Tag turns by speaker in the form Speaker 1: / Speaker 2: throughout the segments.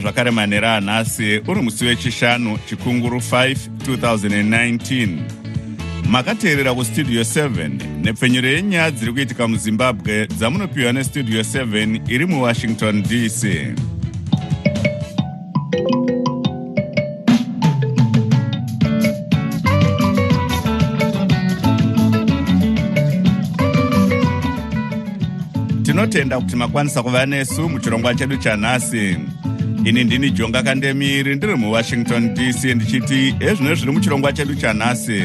Speaker 1: Zvakare manhero anhasi uri musi wechishanu Chikunguru 5 2019. Makateerera kuStudio 7 nepfenyuro yenyaya dziri kuitika muZimbabwe dzamunopiwa neStudio 7 iri muWashington DC. Tinotenda kuti makwanisa kuva nesu muchirongwa chedu chanhasi. Ini ndini Jonga Kandemiri ndiri muWashington DC ndichiti ezvino zviri muchirongwa chedu chanhasi.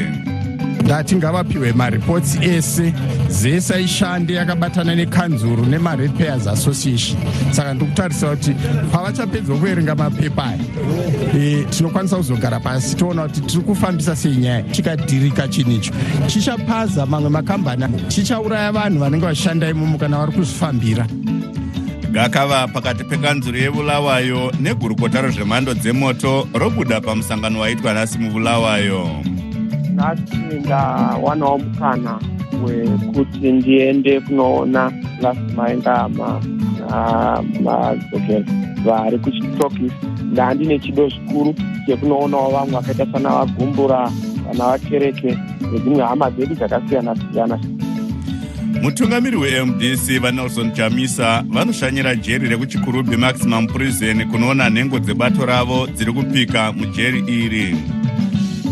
Speaker 2: Ndati ngavapiwe mareports ese. ZESA ishande yakabatana nekanzuru nemaRepairs Association, saka ndiri kutarisira kuti pavachapedza kuverenga mapepa aya tinokwanisa kuzogara pasi toona kuti tiri kufambisa sei nyaya. Chikadhirika chinhu icho chichapaza mamwe makambani, chichauraya vanhu vanenge vachishanda imomo kana vari kuzvifambira.
Speaker 1: Gakava pakati pekanzuru yeBulawayo negurukota rezvemhando dzemoto robuda pamusangano waitwa nhasi muBulawayo.
Speaker 3: Nhasi ndawanawo mukana wekuti ndiende kunoona Last Maengama naMadzokera vari kuchitokisi. Ndandine chido zvikuru chekunoonawo vamwe vakaita sana vaGumbura, vana vaKereke nedzimwe hama dzedu dzakasiyana siyana.
Speaker 1: Mutungamiri weMDC VaNelson Chamisa vanoshanyira jeri rekuChikurubi Maximum Prison kunoona nhengo dzebato ravo dziri kupika mujeri iri.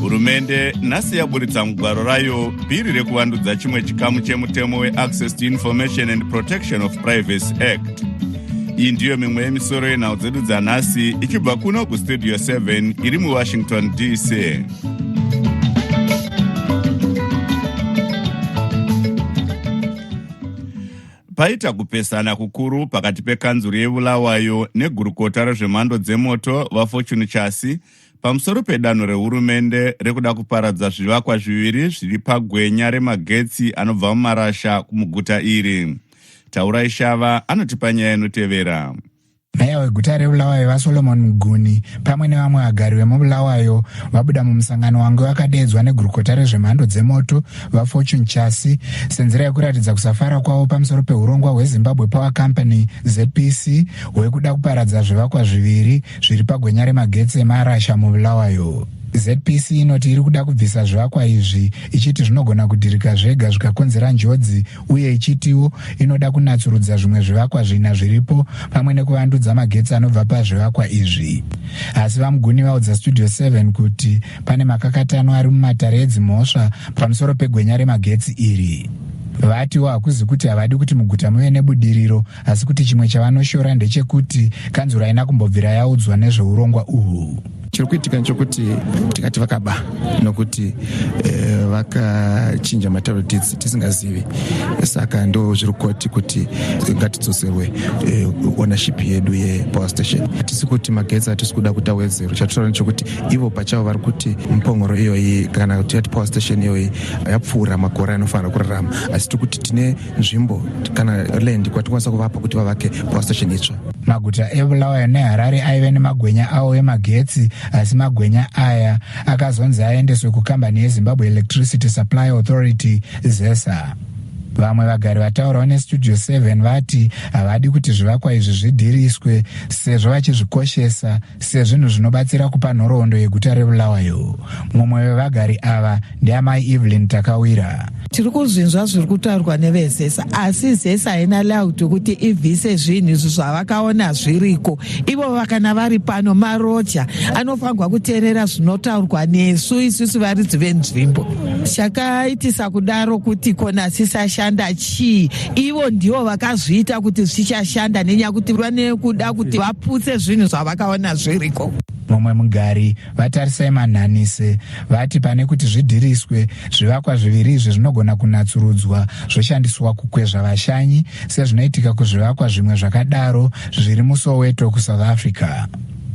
Speaker 1: Hurumende nhasi yaburitsa mugwaro rayo bhiri rekuvandudza chimwe chikamu chemutemo weAccess to Information and Protection of Privacy Act. Iyi ndiyo mimwe yemisoro yenhau dzedu dzanhasi ichibva kuno kuStudio 7 iri muWashington DC. Paita kupesana kukuru pakati pekanzuru yeBulawayo negurukota rezvemhando dzemoto VaFortune Chasi pamusoro pedanho rehurumende rekuda kuparadza zvivakwa zviviri zviri pagwenya remagetsi anobva mumarasha muguta iri. Taurai Shava anotipa nyaya inotevera.
Speaker 4: Meya weguta reBulawayo VaSolomon Mguni pamwe nevamwe vagari vemuBulawayo vabuda mumusangano wange wakadeedzwa negurukota rezvemhando dzemoto VaFortune Chasi senzira yekuratidza kusafara kwavo pamusoro pehurongwa hweZimbabwe Power Company ZPC hwekuda kuparadza zvivakwa zviviri zviri pagwenya remagetsi emarasha muBulawayo. ZPC inoti iri kuda kubvisa zvivakwa izvi ichiti zvinogona kudhirika zvega zvikakonzera njodzi uye ichitiwo inoda kunatsurudza zvimwe zvivakwa zvina zviripo pamwe nekuvandudza magetsi anobva pazvivakwa izvi. Asi VaMuguni vaudza Studio 7 kuti pane makakatano ari mumatare edzimhosva pamusoro pegwenya remagetsi iri. Vatiwo hakuzi kuti havadi kuti muguta muve nebudiriro asi kuti chimwe chavanoshora ndechekuti kanzuru haina kumbobvira yaudzwa nezveurongwa uhu.
Speaker 5: Chiri kuitika ndechokuti tikati vakaba nokuti vakachinja matitle deeds tisingazivi, saka ndo zviri koti kuti ngatidzoserwe ownership yedu yepower station. Hatisi kuti magetsi hatisi kuda kuti awedzerwe. Chatotaura ndechokuti ivo pachavo vari kuti mupongoro iyoyi kana kuti yati power station iyoyi yapfuura makore anofanira kurarama, asi tiri kuti tine nzvimbo kana land kwatinokwanisa kuvapa kuti vavake power station itsva.
Speaker 4: Maguta eBulawayo neHarare aive nemagwenya awo emagetsi, asi magwenya aya akazonzi aendeswe kukambani yeZimbabwe Electricity Supply Authority, ZESA. Vamwe vagari vataurawo neStudio 7 vati havadi kuti zvivakwa izvi zvidhiriswe sezvo vachizvikoshesa sezvinhu zvinobatsira kupa nhoroondo yeguta reBulawayo. Mumwe wevagari ava ndiAmai Evelyn Takawira.
Speaker 6: Tiri kuzvinzwa zviri kutaurwa neveZESA, asi ZESA haina loud kuti ibvise zvinhu izvi zvavakaona zviriko. Ivo kana vari pano maroja anofanirwa kuteerera zvinotaurwa nesu isusu varidzi venzvimbo. Chakaitisa kudaro kuti kona sisashanda chii? Ivo ndivo vakazviita kuti zvichashanda nenyaya kuti vane kuda kuti vaputse zvinhu zvavakaona zviriko.
Speaker 4: Mumwe mugari, VaTarisai Manhanise, vati pane kuti zvidhiriswe, zvivakwa zviviri izvi zvinogona kunatsurudzwa zvoshandiswa kukwezva vashanyi sezvinoitika kuzvivakwa zvimwe zvakadaro zviri muSoweto kuSouth Africa.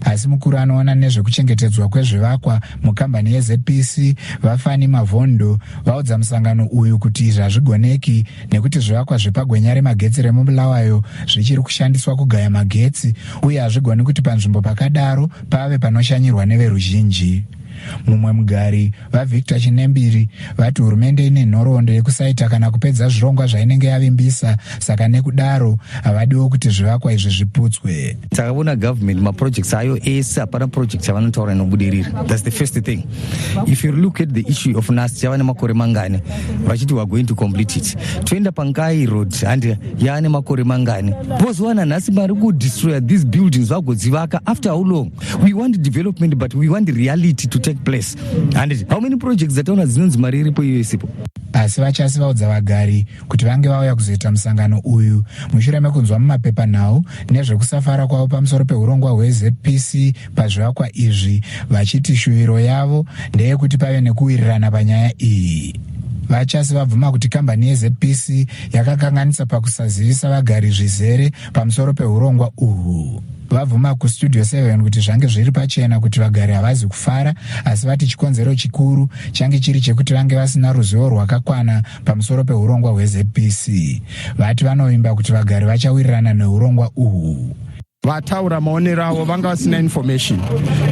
Speaker 4: Asi mukuru anoona nezvekuchengetedzwa kwezvivakwa mukambani yeZPC, VaFani Mavhondo, vaudza musangano uyu kuti izvi hazvigoneki nekuti zvivakwa zvepagwenya remagetsi remuBulawayo zvichiri kushandiswa kugaya magetsi uye hazvigoni kuti panzvimbo pakadaro pave panoshanyirwa neveruzhinji. Mumwe mugari, VaVictor Chinembiri, vati hurumende ine nhoroondo yekusaita kana kupedza zvirongwa zvainenge yavimbisa, saka nekudaro havadiwo kuti zvivakwa izvi zviputswe.
Speaker 7: Takaona government maprojects ayo ese, hapana project yavanotaura inobudirira. That's the first thing. If you look at the issue of NUST, yava nemakore mangani vachiti we are going to complete it? Toenda paNkayi Road, handi yaane makore mangani? Vozowana nhasi mari kudestroya these buildings, vagodzivaka after how long? We want development, but we want reality to take place. And how many projects dzataona dzinonzi mari iripo, iyo isipo?
Speaker 4: Asi VaChasi vaudza vagari kuti vange vauya kuzoita musangano uyu mushure mekunzwa mumapepanhau nezvekusafara kwavo pamusoro peurongwa hweZPC pazvivakwa izvi, vachiti shuviro yavo ndeyekuti pave nekuwirirana panyaya iyi. VaChasi vabvuma kuti kambani yeZPC yakakanganisa pakusazivisa vagari zvizere pamusoro peurongwa uhwu. Vabvuma kuStudio 7 kuti zvange zviri pachena kuti vagari havazi kufara, asi vati chikonzero chikuru change chiri chekuti vange vasina ruzivo rwakakwana pamusoro peurongwa hweZPC. Vati vanovimba kuti vagari vachawirirana neurongwa uhwu.
Speaker 2: Vataura maonero avo, vanga vasina information.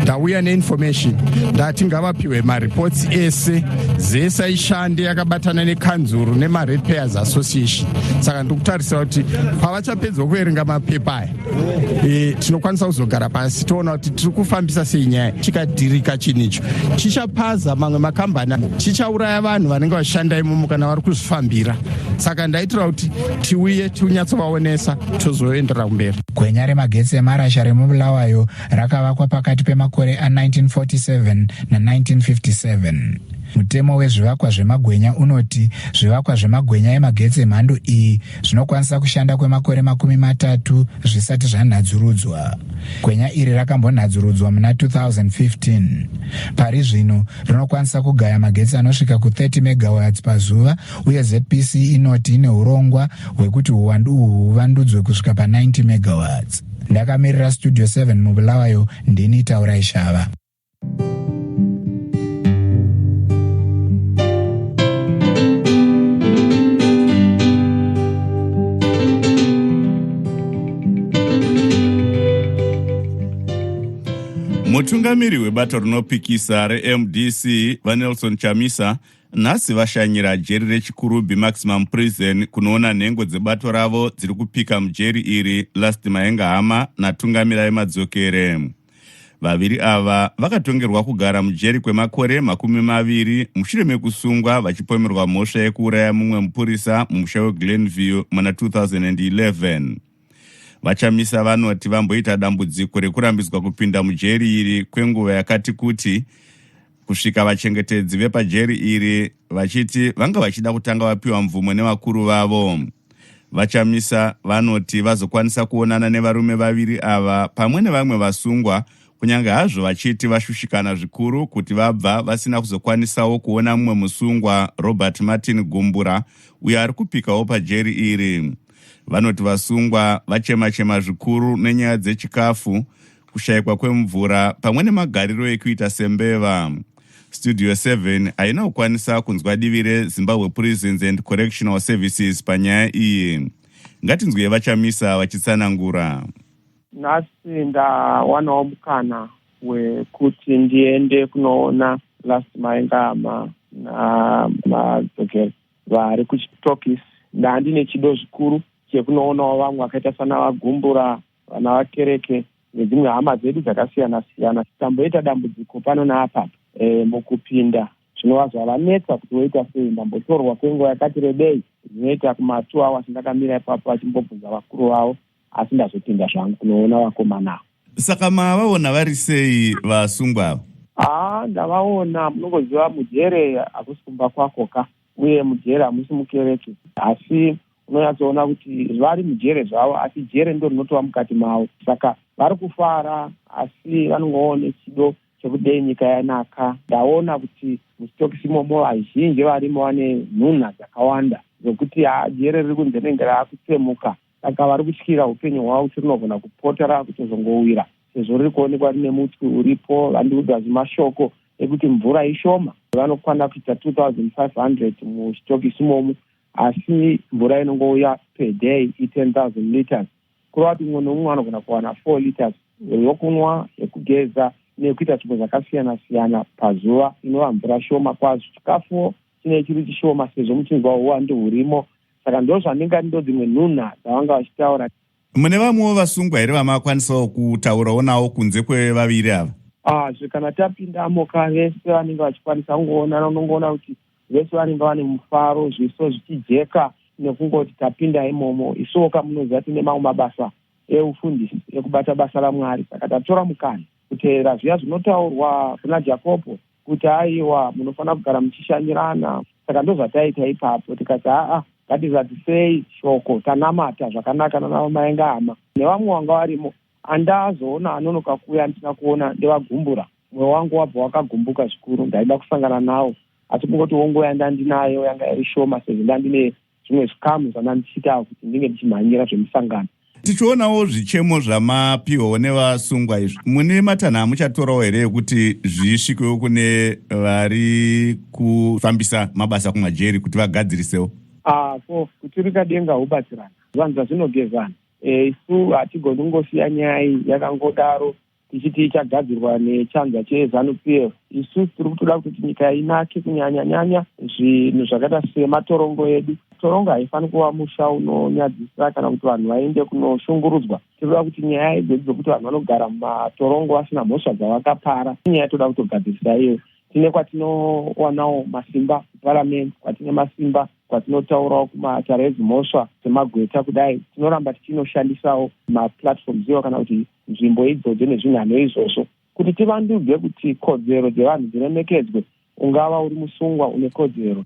Speaker 2: Ndauya neinformation. Ndati ngavapiwe mareports ese, ZESA ishande yakabatana nekanzuru nemaratepayers association. Saka ndiri kutarisira kuti pavachapedzwa kuverenga mapepa aya, tinokwanisa kuzogara pasi toona kuti tiri kufambisa sei nyaya. Chikadhirika chinhu icho, chichapaza mamwe makambani, chichauraya vanhu vanenge vachishanda imomo kana vari kuzvifambira. Saka ndaitira kuti tiuye tinyatsovaonesa, tozoenderera kumberi.
Speaker 4: Gwenya remagetsi emarasha remuBulawayo rakavakwa pakati pemakore a1947 na1957. Mutemo wezvivakwa zvemagwenya unoti zvivakwa zvemagwenya emagetsi emhando iyi zvinokwanisa kushanda kwemakore 30 zvisati zvanhadzurudzwa. Gwenya iri rakambonhadzurudzwa muna 2015. Pari zvino rinokwanisa kugaya magetsi anosvika ku30 megawatts pazuva, uye ZPC inoti ine urongwa hwekuti uwandu uhu huvandudzwe kusvika pa90 megawatts. Ndakamirira Studio 7 muBulawayo, ndini Taurai Shava.
Speaker 1: Mutungamiri webato rinopikisa reMDC, VaNelson Chamisa, nhasi vashanyira jeri reChikurubi Maximum Prison kunoona nhengo dzebato ravo dziri kupika mujeri iri, Last Maengahama naTungamirai Madzokere. Vaviri ava vakatongerwa kugara mujeri kwemakore 20 mushure mekusungwa vachipomerwa mhosva yekuuraya mumwe mupurisa mumusha weGlenview muna 2011. VaChamisa vanoti vamboita dambudziko rekurambidzwa kupinda mujeri iri kwenguva yakati kuti, kusvika vachengetedzi vepajeri iri vachiti vanga vachida kutanga vapiwa mvumo nevakuru vavo. VaChamisa vanoti vazokwanisa kuonana nevarume vaviri ava pamwe nevamwe vasungwa, kunyange hazvo vachiti vashushikana zvikuru kuti vabva vasina kuzokwanisawo kuona mumwe musungwa, Robert Martin Gumbura, uyo ari kupikawo pajeri iri. Vanoti vasungwa vachema-chema zvikuru nenyaya dzechikafu, kushayikwa kwemvura pamwe nemagariro ekuita sembeva. Studio 7 haina kukwanisa kunzwa divi reZimbabwe Prisons and Correctional Services panyaya iyi. Ngatinzwe VaChamisa vachitsanangura.
Speaker 3: Nhasi ndawanawo mukana wekuti ndiende kunoona Last Maengahama naMadzokere vari kuchitokisi. Ndandine chido zvikuru chekunoonawo vamwe vakaita sana VaGumbura, vana vaKereke nedzimwe hama dzedu dzakasiyana siyana. Tamboita dambudziko pano naapapa mukupinda, zvinova zvavanetsa kuti woita sei. Ndambotorwa kwenguva yakati rebei, zvinoita kuma2 hours ndakamira ipapo vachimbobvunza vakuru vavo, asi ndazopinda zvangu kunoona vakomana.
Speaker 1: Saka mavaona vari sei vasungwa ava?
Speaker 3: Haa, ndavaona. Munongoziva, mujere hakusi kumba kwako ka, uye mujere hamusi mukereke, asi unonyatsoona kuti vari mujere zvavo, asi jere ndo rinotova mukati mavo. Saka vari kufara, asi vanongovawo nechido chekudei nyika yanaka. Ndaona kuti muchitokisi imomo vazhinji varimo vane nhunha dzakawanda dzokuti jere riri kunze rinenge raakutsemuka. Saka vari kutyira upenyu hwavo kuti rinogona kupota raakutozongowira, sezvo riri kuonekwa rine mutwi uripo. Vandiudza zvimashoko ekuti mvura ishoma. Vanokwana kuita 2500 muchitokisi imomo, asi mvura inongouya per day i10 000 liters, kureva kuti mumwe nomumwe anogona kuwana 4 liters yokunwa, yekugeza. nekuita zvimwe zvakasiyana siyana pazuva, inova mvura shoma kwazvo. Chikafu chinee chiri chishoma sezvo muchinzwa uwandu hurimo, saka ndo zvandingati ndo dzimwe nhunha dzavanga vachitaura.
Speaker 1: Mune vamwewo vasungwa here vamakwanisawo kutaurawo navo kunze kwevaviri ava?
Speaker 3: Zve kana tapindamo ka, vese vanenge vachikwanisa kungoonana, unongoona kuti vese vanenge vane mufaro, zviso zvichijeka nekungoti tapinda imomo. Isuwo ka, munoziva, tine mamwe mabasa eufundisi ekubata basa raMwari, saka tatora mukana kuteerera zviya zvinotaurwa kuna Jakobho kuti aiwa, munofanira kugara muchishanyirana. Saka ndo zvataita ipapo, tikati aa, ngatizadzisei shoko, tanamata zvakanaka nanavamaengahama nevamwe vanga varimo. Andazoona anonoka kuuya, andisina kuona, ndevagumbura mwoyo wangu, wabva wakagumbuka zvikuru. Ndaida kusangana nawo, asi kungoti nguva yandandinayo yanga iri shoma sezvo ndandine zvimwe zvikamu zvandandichiita kuti ndinge ndichimhanyira zvemusangano.
Speaker 1: Tichionawo zvichemo zvamapiwawo nevasungwa izvi, mune matanho amuchatorawo here ekuti zvisvikewo kune vari kufambisa mabasa kumajeri kuti vagadzirisewo?
Speaker 3: So kuturika denga hubatsirana, zvanza zvinogezana. Isu hatigoni kungosiya nyaya iyi yakangodaro tichiti ichagadzirwa nechanza cheZANU PF. Isu tiri kutoda kutoti nyika inake, kunyanya nyanya zvinhu zvakaita sematorongo edu. Torongo haifaniri kuva musha unonyadzisira kana kuti vanhu vaende kunoshungurudzwa. Tinoda kuti nyaya idzodzi dzokuti vanhu vanogara mumatorongo vasina mhosva dzavakapara, inyaya toda kutogadzirisa iyo. Tine kwatinowanawo masimba kuparamende, kwatine masimba kwatinotaurawo kumatare edzimhosva semagweta kudai, tinoramba tichinoshandisawo maplatforms iwo kana kuti nzvimbo idzodzo nezvinhanho izvozvo kuti tivandudze kuti kodzero dzevanhu dziremekedzwe. Ungava uri musungwa, une kodzero.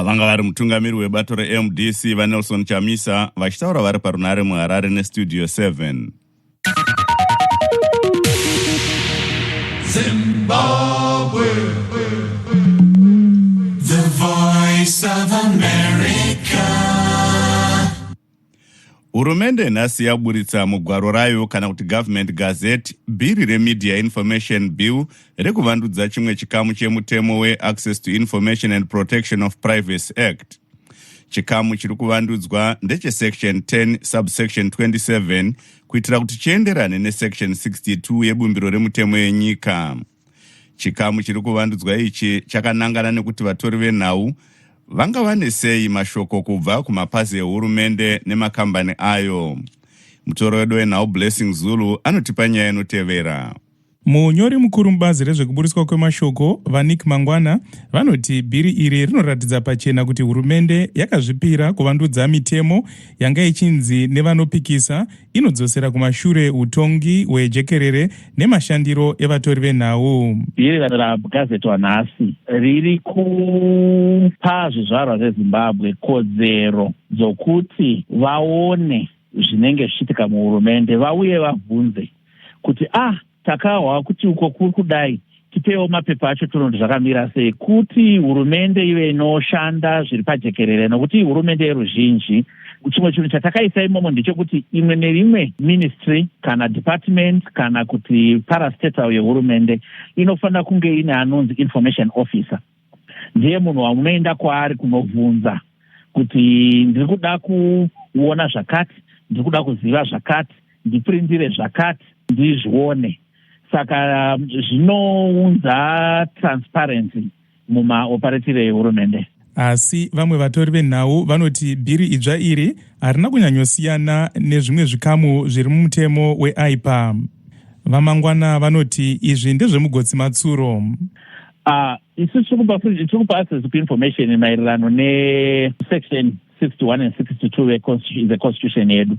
Speaker 1: Vanga vari mutungamiri webato reMDC, VaNelson Chamisa, vachitaura vari parunhare muHarare neStudio 7.
Speaker 8: Zimbabwe, the Voice of America.
Speaker 1: Hurumende nhasi yaburitsa mugwaro rayo, kana kuti Government Gazette, bhiri reMedia Information Bill rekuvandudza chimwe chikamu chemutemo weAccess to Information and Protection of Privacy Act. Chikamu chiri kuvandudzwa ndechesection 10 subsection 27 kuitira kuti chienderane nesection 62 yebumbiro remutemo yenyika. Chikamu chiri kuvandudzwa ichi chakanangana nekuti vatori venhau vangava sei mashoko kubva kumapazi ehurumende nemakambani ayo. Mutori wedu wenhau Blessing Zulu anotipa nyaya inotevera.
Speaker 9: Munyori mukuru mubazi rezvekuburitswa kwemashoko, vaNick Mangwana, vanoti bhiri iri rinoratidza pachena kuti hurumende yakazvipira kuvandudza mitemo yanga ichinzi nevanopikisa inodzosera kumashure utongi hwejekerere nemashandiro evatori venhau.
Speaker 10: Bhiri ragazetwa nhasi riri kupa zvizvarwa zveZimbabwe kodzero dzokuti vaone zvinenge zvichiitika muhurumende, vauye vabvunze kuti, "Ah, takahwa kuti uko kuri kudai, tipewo mapepa acho tione kuti zvakamira sei," kuti hurumende ive inoshanda zviri pajekerere, nokuti ihurumende yeruzhinji. Chimwe chinhu chatakaisa imomo ndechekuti imwe neimwe ministry kana department kana kuti parastatal yehurumende inofanira kunge ine anonzi information officer. Ndiye munhu wamunoenda kwaari kunobvunza kuti, "Ndiri kuda kuona zvakati, ndiri kuda kuziva zvakati, ndiprindire zvakati ndizvione." Saka zvinounza transparency mumaoperatiro ehurumende.
Speaker 9: Asi vamwe vatori venhau vanoti bhiri idzva iri harina kunyanyosiyana nezvimwe zvikamu zviri mumutemo weAIPPA. VaMangwana vanoti izvi ndezvemugotsi matsuro.
Speaker 10: Isu tiri kupa access kuinformation maererano nesection 61 and 62 dzeconstitution yedu.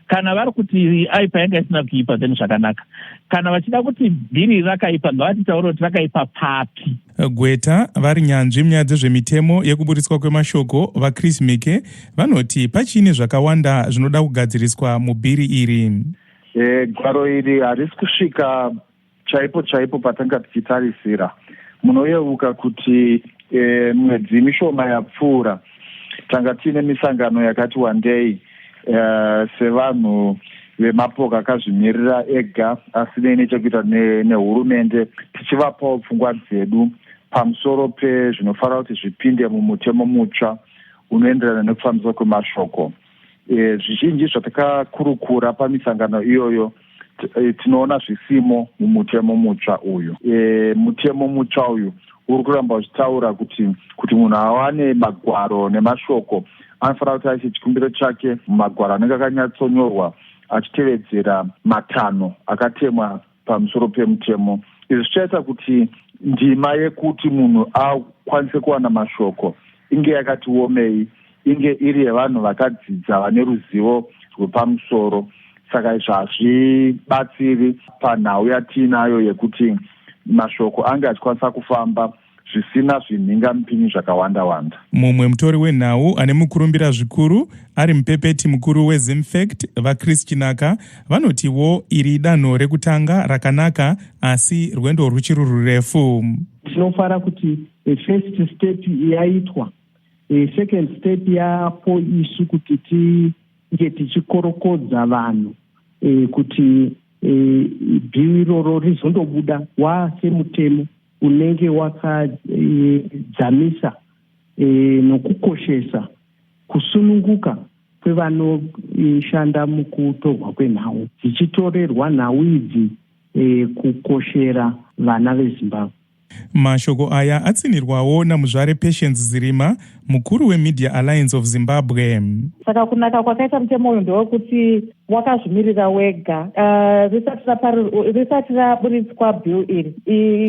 Speaker 10: Kana vari kuti AIPPA yanga isina kuipa, then zvakanaka. Kana vachida kuti bhiri rakaipa, ngavatitaure kuti rakaipa papi.
Speaker 9: Gweta vari nyanzvi munyaya dzezvemitemo yekuburitswa kwemashoko, vaChris Mhike, vanoti pachiine zvakawanda zvinoda kugadziriswa mubhiri iri.
Speaker 11: Gwaro iri harisi kusvika chaipo chaipo patanga tichitarisira. Munoyeuka kuti mwedzi mishoma yapfuura tanga tiine misangano yakati wandei sevanhu vemapoka akazvimirira ega asinei nechekuita nehurumende, tichivapawo pfungwa dzedu pamusoro pezvinofanira kuti zvipinde mumutemo mutsva unoenderana nekufambiswa kwemashoko. Zvizhinji zvatakakurukura pamisangano iyoyo. Tinoona zvisimo mumutemo mutsva uyu. Mutemo mutsva uyu uri kuramba uchitaura kuti kuti munhu awane magwaro nemashoko anofanira kuti aise chikumbiro chake mumagwaro anenge akanyatsonyorwa achitevedzera matanho akatemwa pamusoro pemutemo. Izvi zvichaita kuti ndima yekuti munhu akwanise kuwana mashoko inge yakati womei, inge iri yevanhu vakadzidza vane ruzivo rwepamusoro. Saka izvi hazvibatsiri panhau yatiinayo yekuti mashoko ange achikwanisa kufamba zvisina zvimhingamupinyi zvakawanda wanda.
Speaker 9: Mumwe mutori wenhau ane mukurumbira zvikuru ari mupepeti mukuru weZimfact, VaChris Chinaka, vanotiwo iri idanho rekutanga rakanaka asi rwendo rwuchiri rurefu.
Speaker 12: Tinofara kuti first step yaitwa, second step yapo isu kuti tinge tichikorokodza vanhu kuti bill iroro rizondobuda wasemutemo unenge wakadzamisa nokukoshesa kusununguka kwevanoshanda mukutorwa kwenhau, dzichitorerwa nhau idzi kukoshera vana veZimbabwe.
Speaker 9: Mashoko aya atsinhirwawo naMuzvare Patience Zirima, mukuru weMedia Alliance of Zimbabwe.
Speaker 13: Saka kunaka kwakaita mutemo uyu ndewekuti wakazvimirira wega. Risati raburitswa bill iri,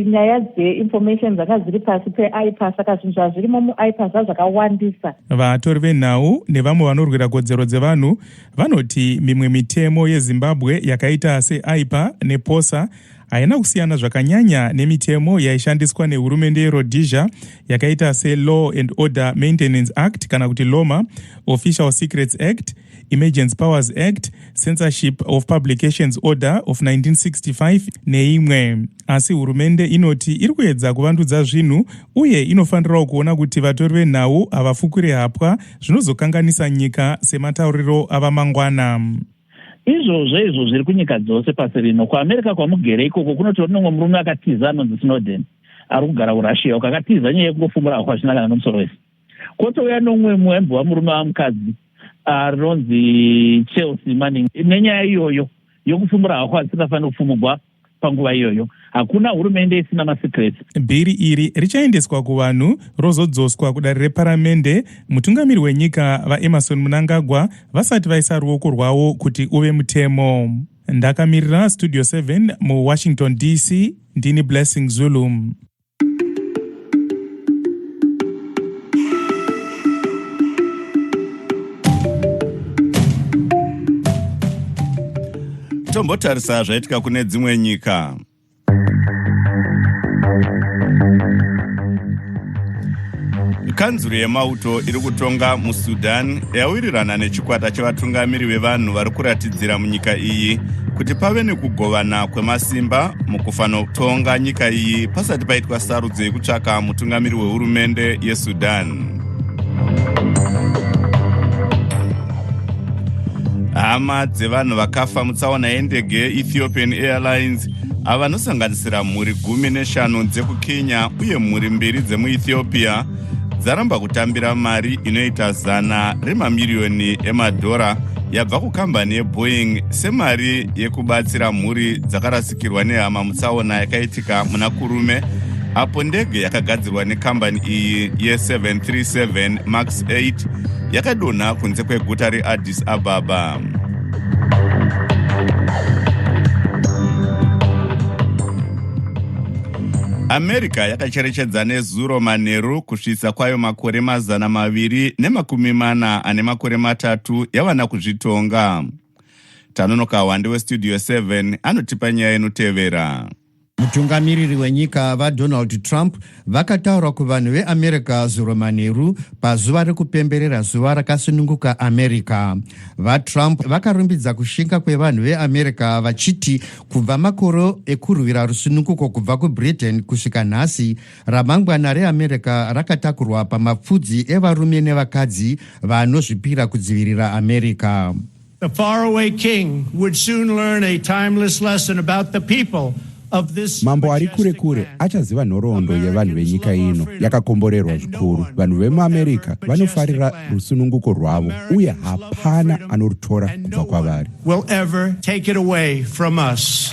Speaker 13: nyaya dzeinformation dzanga dziri pasi peAIPA, saka zvinhu zvazvirimo muAIPA zvazvakawandisa.
Speaker 9: Vatori venhau nevamwe vanorwira kodzero dzevanhu vanoti mimwe mitemo yeZimbabwe yakaita seAIPA nePOSA haina kusiyana zvakanyanya nemitemo yaishandiswa nehurumende yeRhodesia yakaita seLaw and Order Maintenance Act kana kuti LOMA, Official Secrets Act, Emergency Powers Act, Censorship of Publications Order of 1965 neimwe. Asi hurumende inoti iri kuedza kuvandudza zvinhu uye inofanirawo kuona kuti vatori venhau havafukuri hapwa zvinozokanganisa nyika sematauriro avaMangwana.
Speaker 10: Izvozvo izvo zviri kunyika dzose pasi rino. KuAmerica kwamugere ikoko kunotori nomwe murume akatiza anonzi Snowden ari kugara kuRussia uko, akatiza nyaya yekungofumura hako hazvina kana nomusoro wese. Kwotouya nomumwe muhembe wamurume wamukadzi rinonzi Chelsea Manning nenyaya iyoyo yokufumura hako asingafaniri kufumugwa panguva iyoyo. Hakuna hurumende isina masecrets.
Speaker 9: Bhiri iri richaendeswa kuvanhu rozodzoswa kudare reparamende mutungamiri wenyika VaEmmerson Mnangagwa vasati vaisa ruoko rwavo kuti uve mutemo. Ndakamirira Studio 7 muWashington DC, ndini Blessing Zulu.
Speaker 1: Tombotarisa zvaitika kune dzimwe nyika. Kanzuru yemauto iri kutonga muSudan yawirirana nechikwata chevatungamiri vevanhu vari kuratidzira munyika iyi kuti pave nekugovana kwemasimba mukufanotonga nyika iyi pasati paitwa sarudzo yekutsvaka mutungamiri wehurumende yeSudan. Hama dzevanhu vakafa mutsaona yendege yeEthiopian Airlines ava vanosanganisira mhuri 15 dzekuKenya uye mhuri mbiri dzemuEthiopia dzaramba kutambira mari inoita 100 remamiriyoni emadhora yabva kukambani yeBoeing semari yekubatsira mhuri dzakarasikirwa nehama mutsaona yakaitika muna Kurume apo ndege yakagadzirwa nekambani iyi ye737 Max 8 yakadonha kunze kweguta reAddis Ababa. America yakacherechedza nezuro manheru kusvitsa kwayo makore 243 yavana kuzvitonga. Tanonoka Wande weStudio 7 anotipa nyaya inotevera.
Speaker 14: Mutungamiriri wenyika VaDonald Trump vakataura kuvanhu veAmerica zuro manheru pazuva rekupemberera zuva rakasununguka America. VaTrump vakarumbidza kushinga kwevanhu veAmerica vachiti kubva makore ekurwira rusununguko kubva kuBritain kusvika nhasi, ramangwana reAmerica rakatakurwa pamapfudzi evarume nevakadzi vanozvipira kudzivirira America.
Speaker 15: The faraway king would soon learn a timeless lesson about the people. Mambo ari kure kure achaziva nhoroondo yevanhu venyika ino yakakomborerwa zvikuru. Vanhu vemuAmerica vanofarira rusununguko rwavo uye hapana anorutora kubva kwavari.
Speaker 8: Will ever take it away from us.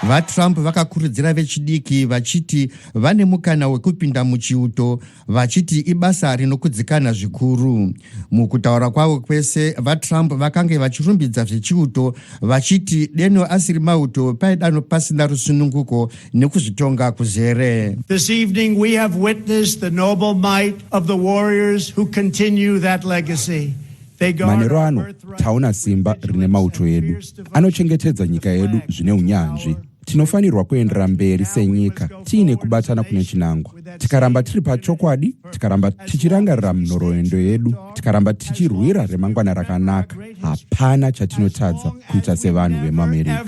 Speaker 14: VaTrump vakakurudzira vechidiki vachiti vane mukana wekupinda muchiuto vachiti ibasa rinokudzikana zvikuru. Mukutaura kwavo kwese, VaTrump vakange vachirumbidza zvechiuto vachiti deno asiri mauto paidano pasina rusununguko nekuzvitonga kuzere.
Speaker 8: This evening we have witnessed the noble might of the warriors who continue that legacy.
Speaker 15: Manheru ano taona simba rine mauto edu anochengetedza nyika yedu zvine unyanzvi. Tinofanirwa kuenderera mberi senyika tiine kubatana kune chinangwa. Tikaramba tiri pachokwadi, tikaramba tichirangarira nhoroondo yedu, tikaramba tichirwira remangwana rakanaka, hapana chatinotadza kuita sevanhu vemuAmerica.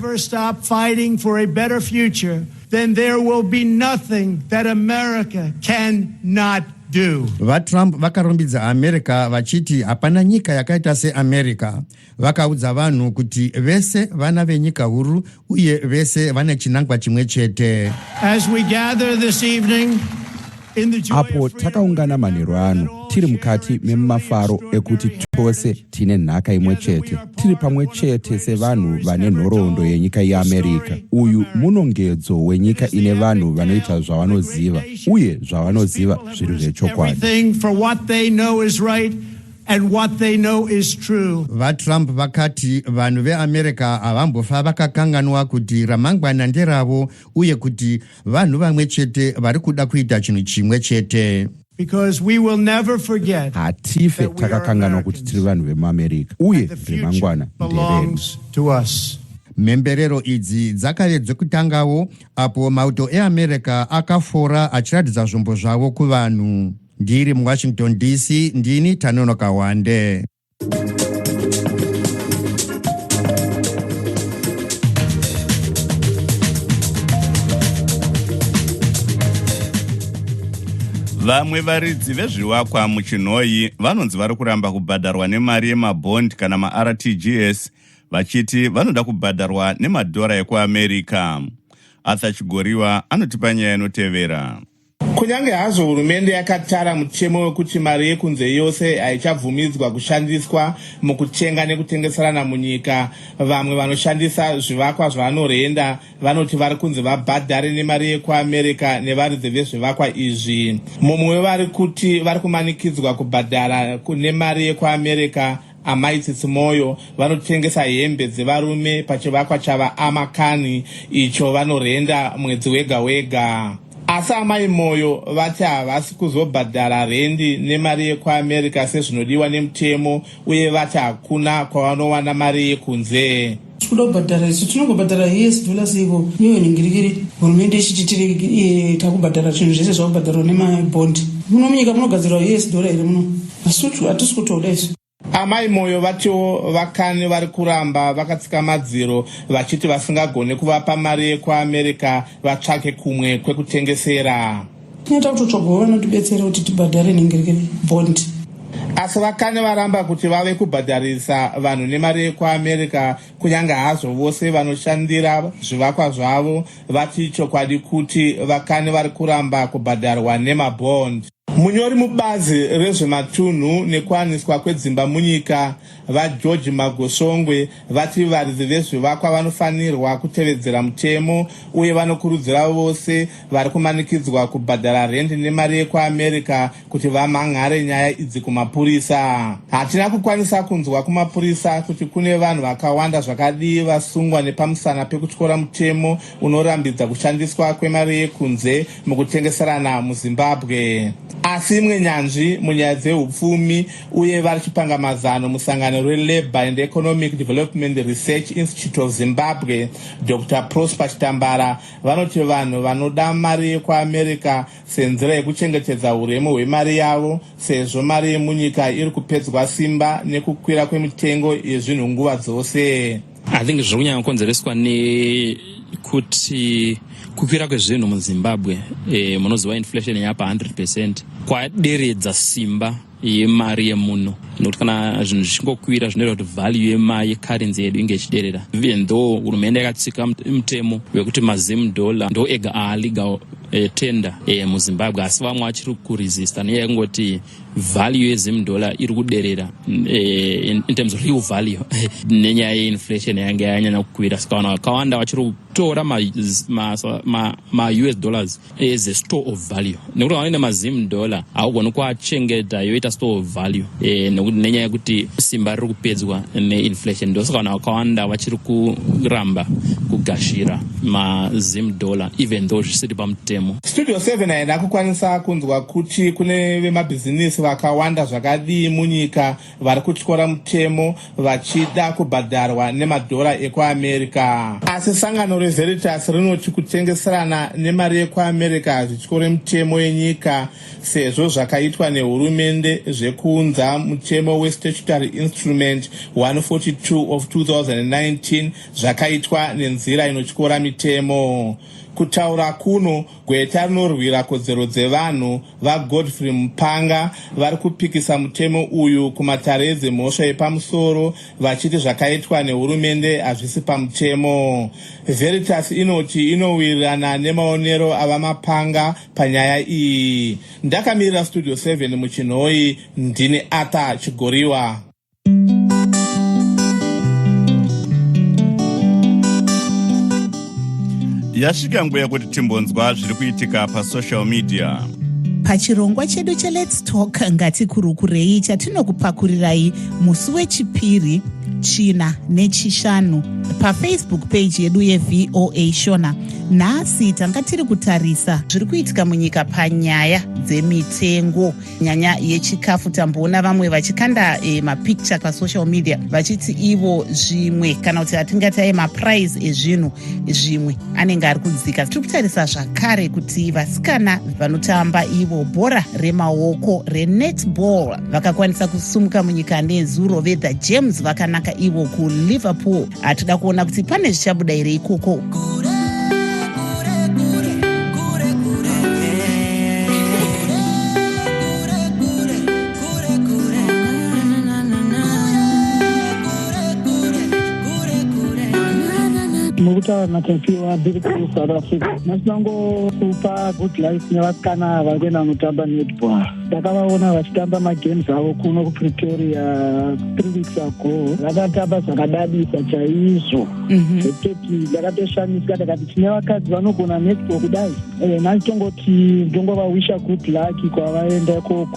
Speaker 8: Then there will be nothing that America cannot do.
Speaker 14: VaTrump vakarumbidza America vachiti hapana nyika yakaita seAmerica. Vakaudza vanhu kuti vese vana venyika huru uye vese vane chinangwa chimwe chete.
Speaker 8: As we gather this evening
Speaker 15: Apo takaungana manheru ano tiri mukati memafaro ekuti tose tine nhaka imwe chete, tiri pamwe chete sevanhu vane nhoroondo yenyika yeAmerica. Uyu munongedzo wenyika ine vanhu vanoita zvavanoziva uye zvavanoziva zviri zvechokwadi.
Speaker 8: And what they know is true.
Speaker 14: VaTrump vakati vanhu veAmerica havambofa vakakanganwa kuti ramangwana nderavo uye kuti vanhu vamwe chete vari kuda kuita chinhu chimwe chete.
Speaker 8: Because we will never forget
Speaker 15: Hatife takakanganwa kuti tiri vanhu vemuAmerica uye remangwana nderedu.
Speaker 8: To us.
Speaker 14: Mhemberero idzi dzakave dzekutangawo apo mauto eAmerica akafora achiratidza zvombo zvavo kuvanhu. Ndiri muWashington DC, ndini Tanonoka Wande.
Speaker 1: Vamwe varidzi vezvivakwa muChinhoyi vanonzi vari kuramba kubhadharwa nemari yemabond kana maRTGS vachiti vanoda kubhadharwa nemadhora ekuAmerica. Arthur Chigoriwa anotipa nyaya inotevera.
Speaker 16: Kunyange hazvo hurumende yakatara mutemo wekuti mari yekunze yose haichabvumidzwa kushandiswa mukutenga nekutengeserana munyika, vamwe vanoshandisa zvivakwa zvavanorenda vanoti vari kunzi vabhadhare nemari yekuAmerica nevaridzi vezvivakwa izvi. Mumwe wevari kuti vari kumanikidzwa kubhadhara nemari yekuAmerica, Amai Tsitsi Moyo, vanotengesa hembe dzevarume pachivakwa chaVaAmakani icho vanorenda mwedzi wega wega. Asi Amai Moyo vati havasi kuzobhadhara rendi nemari yekuAmerica sezvinodiwa nemutemo uye vati hakuna kwavanowana mari yekunze.
Speaker 17: Tikuda kubhadhara isu tinongobhadhara us dollars iko niyo nhingirikiri hurumende ichiti tiri takubhadhara zvinhu zvese zvakubhadharwa nemabond muno munyika munogadzirwa us dollar here muno asutu hatisi kutoda isu.
Speaker 16: Amai Moyo vatiwo VaKani vari kuramba vakatsika madziro vachiti vasingagone kuvapa mari yekuAmerica vatsvake kumwe kwekutengesera.
Speaker 17: Tinoita kutotsvagawo vanotibetsera kuti tibhadhare nhingirikiri bond.
Speaker 16: Asi VaKani varamba kuti vave kubhadharisa vanhu nemari yekuAmerica kunyange hazvo vose vanoshandira zvivakwa zvavo vati ichokwadi kuti VaKani vari kuramba kubhadharwa nemabond. Munyori mubazi rezvematunhu nekuwaniswa kwedzimba munyika, VaGeorge Magosvongwe, vati varidzi vezvivakwa vanofanirwa kutevedzera mutemo uye vanokurudzira vose vari kumanikidzwa kubhadhara rendi nemari yekuAmerica kuti vamhan'are nyaya idzi kumapurisa. Hatina kukwanisa kunzwa kumapurisa kuti kune vanhu vakawanda zvakadii vasungwa nepamusana pekutyora mutemo unorambidza kushandiswa kwemari yekunze mukutengeserana muZimbabwe. Asi imwe nyanzvi munyaya dzeupfumi uye vari chipangamazano musangano reLabour and Economic Development Research Institute of Zimbabwe, Doctor Prosper Chitambara, vanoti vanhu vanoda mari yekuAmerica senzira yekuchengetedza huremu hwemari yavo sezvo mari yemunyika iri kupedzwa simba nekukwira kwemitengo yezvinhu nguva dzose.
Speaker 18: I think zviri kunyanya kukonzereswa nekuti kukwira kwezvinhu muZimbabwe, munoziva inflation yapa 100 percent, kwaderedza simba. yemari yemuno, nokuti kana zvinhu zvichingokwira zvinoita kuti value yemari yecurrency yedu inge ichiderera, even though hurumende yakatsika mutemo wekuti maZim dollar ndo ega aalegal tender muZimbabwe, asi vamwe vachiri kuresista nenyaya yekungoti value yeZim dollar iri kuderera in terms of real value nenyaya yeinflation yange yanyanya kukwira. Saka vanhu vakawanda vachiri kutora maUS ma dollars as a store of value, nekuti vanoenda maZim dollar haugoni kuachengeta yoita store of value, nekuti nenyaya yekuti simba riri kupedzwa neinflation. Ndosaka vanhu vakawanda vachiri kuramba kugashira maZim dollar, even though zvisiri pamutemo.
Speaker 16: Studio 7 haina kukwanisa kunzwa kuti kune vemabhizinisi vakawanda zvakadii munyika vari kutyora mutemo vachida kubhadharwa nemadhora ekuAmerica, asi sangano reVeritas rinoti kutengeserana nemari yekuAmerica zvityore mutemo yenyika, sezvo zvakaitwa nehurumende zvekuunza mutemo weStatutory Instrument 142 of 2019 zvakaitwa nenzira inotyora mitemo. Kutaura kuno, gweta rinorwira kodzero dzevanhu vaGodfrey Mupanga vari kupikisa mutemo uyu kumatare edzemhosva yepamusoro, vachiti zvakaitwa nehurumende hazvisi pamutemo. Veritas inoti inowirirana nemaonero avaMapanga panyaya iyi. Ndakamirira Studio 7 muChinhoi, ndini Arthur Chigoriwa.
Speaker 1: Yasvika nguva yekuti timbonzwa zviri kuitika pasocial media.
Speaker 19: Pachirongwa chedu cheLets Talk, Ngatikurukurei, chatinokupakurirai musi weChipiri, China neChishanu paFacebook page yedu yeVOA Shona, nhasi tanga tiri kutarisa zviri kuitika munyika panyaya dzemitengo, nyanya yechikafu. Tamboona vamwe vachikanda mapicture pasocial media vachiti ivo zvimwe, kana kuti atingati aye maprice ezvinhu zvimwe anenge ari kudzika. Tiri kutarisa zvakare kuti vasikana vanotamba ivo bhora remaoko renetball vakakwanisa kusumuka munyika nezuro, veThe Gems vakanaka ivo kuLiverpool. Hatida kuona kuti pane zvichabuda here ikoko.
Speaker 20: Mukutaura naTapiwa biri kuSouth Africa. Nhasi good life nevasikana vari kuenda kunotamba netball. Ndakavaona vachitamba magames avo kuno kuPretoria 3 weeks ago. Vakatamba zvakadadisa chaizvo, zvekutoti ndakatoshamisika, ndakati tine vakadzi vanogona netball kudai. Nhasi tongoti ndongovawisha good luck kwavaenda ikoko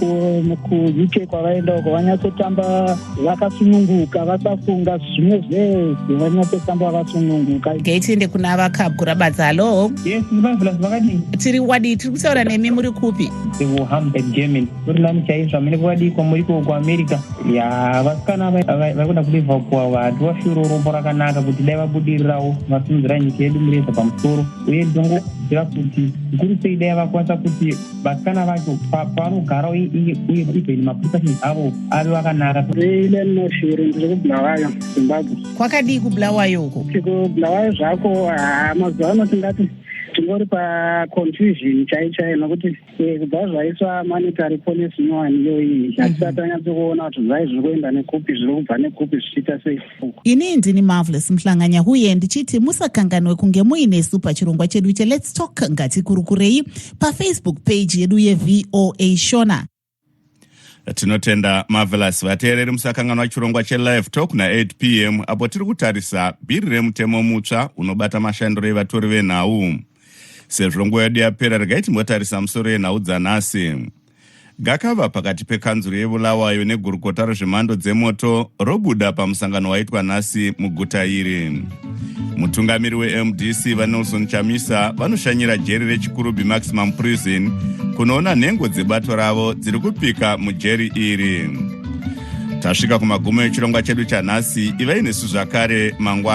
Speaker 20: kuUK. Kwavaenda uko vanyatsotamba vakasununguka, vasafunga zvimwe zvese, vanyatsotamba vakasununguka.
Speaker 19: Okay, tiende kuna vaKabgurabadza. Hallo.
Speaker 21: Yes, Marvelous, makadii?
Speaker 19: Tiri wadii? Tiri kutaura nemi muri kupi?
Speaker 21: KuHamburg, Germany. Uri nani chaizvo, amene kwakadii kwamuriko kuAmerica? Ya, vasikana vari kuda kuLiverpool ava hativashuviro rombo rakanaka kuti dai vabudirirawo, vasimudzira nyika yedu mureza pamusoro. Uye ndinongoziva kuti zvikuru sei dai vakwanisa kuti vasikana vacho pavanogara uye even maprecautions avo ave vakanaka.
Speaker 20: Ilen Moshiri, ndiri kuBulawayo, Zimbabwe.
Speaker 19: Kwakadii kuBulawayo uko?
Speaker 20: TikuBulawayo zvako. Mazuva ano tingati tingori paconfusion chai chaiyo, nokuti kubva zvaiswa monetary policy nyowani iyoyi, hatisati tanyatsokuona kuti zvai zviri kuenda nekupi, zviri kubva nekupi, zvichiita sei.
Speaker 19: Ini ndini Marvelous Mhlanganya, uye ndichiti musakanganwe kunge muinesu pachirongwa chedu cheLets Talk, Ngatikurukurei, paFacebook page yedu yeVOA Shona.
Speaker 1: Tinotenda Marvelous. Vateereri, musakanganwa chirongwa cheLive Talk na8 p.m. apo tiri kutarisa bhiri remutemo mutsva unobata mashandiro evatori venhau. Sezvo nguva yedu yapera, regai timbotarisa musoro yenhau dzanhasi. Gakava pakati pekanzuro yeBulawayo negurukota rezvemhando dzemoto robuda pamusangano waitwa nhasi muguta iri. Mutungamiri weMDC vaNelson Chamisa vanoshanyira jeri reChikurubi Maximum Prison kunoona nhengo dzebato ravo dziri kupika mujeri iri. Tasvika kumagumo echirongwa chedu chanhasi. Ivai nesu zvakare mangwana.